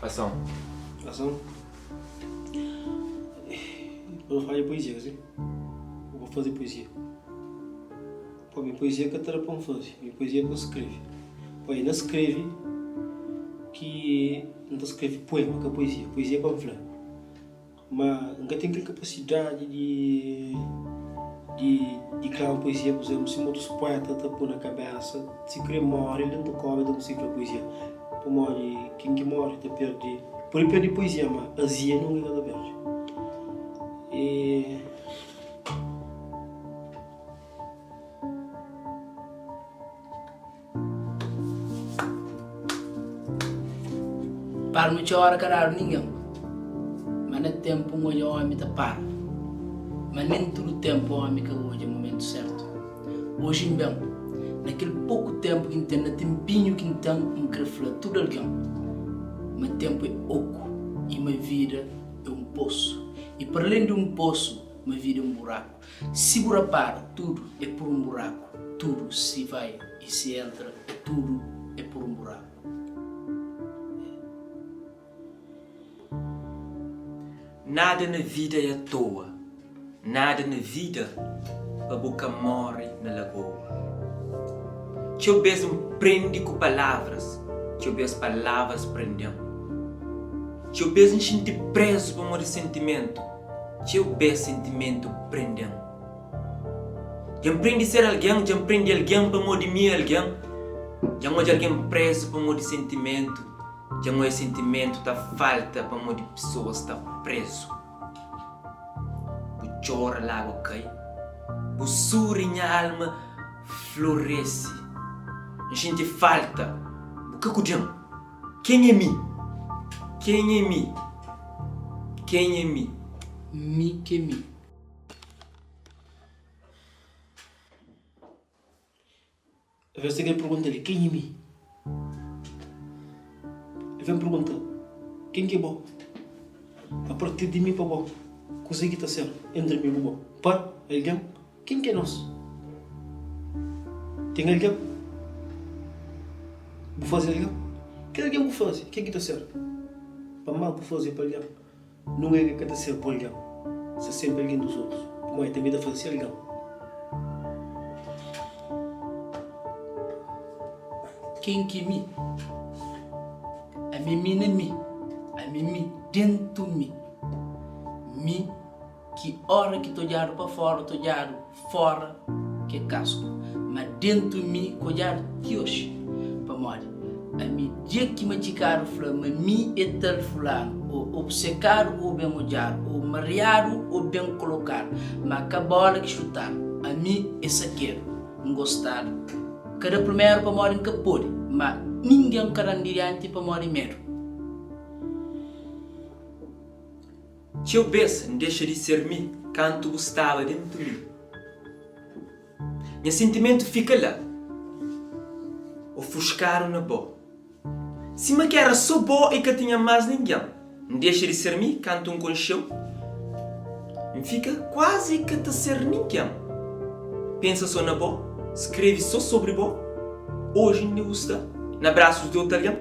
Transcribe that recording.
Ason. Ason. Pa nu fala di poezia, ka si? Ô pa faze poezia? Pô, mi poezia ka ta da pa N faze, mi poezia é pa N skrebe. Pô, é na skrebe ki N ta skrebe poema, ka poezia. Poezia é pa N fla. Ma N ka ten kel kapasidadi di di diklama poezia, pur izénplu, sima otus pueta ta poi na kabésa, si kre móre dentu kóba el ta konsigi fla poezia. Pamodi ken ki móre ta perde, pode perde poezia, ma azia nunka el ka ta perde. E. Palmu txora ka dadu ningen Ma na tenpu N odja omi ta para Ma nen tudu tenpu omi ka odja mumentu sertu Oji N ben Na kel poku tenpu ki N ten Na tenpinhu ki N ten N kre fla tudu algen Ma tenpu é oku I ma vida é un posu I paralen di un posu Ma vida é un buraku Si bu rapara tudu é pur un buraku tudu si vai i si entra é tudu é pur un buraku. Nada na vida é a toa, nada na vida pa bu ka morre na lagoa. Txeu bês N prende ku palavras, txeu bês palavras prende-m. Txeu bês N xinti prézu pamodi sentimentu. Txeu bês sentimentu prende-m. Dja N prende ser algen, dja N prende algen pamodi mi é algen. Dja N odja algen prézu pamodi sentimentu, dja N odja sentimentu ta falta pamodi pesoas sta prézu. Bu txora lágua kai, bu suri nha alma florese. N xinti falta, bu ka kudi-m. Ken é mi? Ken é mi? Ken é mi? Mi k'é mi. Avês ten kel pergunta li, Ken é mi? El ben pergunta, Ken ki é bo? A partir di mi pa bo, kuzê ki ta ser entri mi ku bo? Pa algen Ken ki é nos? Ten algen? Bu faze algen? Kel algen bu faze, ken ki ta ser? Pa mal bu faze pa algen, nunka el ka ta ser bu algen, ser senpri algen dos otus, pamodi el tanbe ta faze se algen. Ken ki mi? Ami mi na mi, ami mi dentu mi, mi. Ki ora ki ta odjadu pa fora, ta odjadu fora ke kasku, ma dentu mi ka odjadu ti oxi. Pamodi ami dia ki matxikadu fla ma mi e tal fulanu, o obsekadu o ben odjadu, o mariadu o ben kolokadu, ma ka bola ki xutadu, ami e sakedu, N gostadu. Ka da primeru pamodi N ka pode, ma ningen ka da-m di dianti pamodi medu. Txeu bês N dexa di ser mi kantu bu staba dentu mi. Nha sentimentu fika la, ofuskadu na bo. Sima ki éra sô bo i ka tinha más ningen. N dexa di ser mi kantu N konxe-u. N fika kuazi ka ta ser ningen. Pensa sô na bo, skrebe sô sobri bo. Oji N bu sta na brasus di otu algen.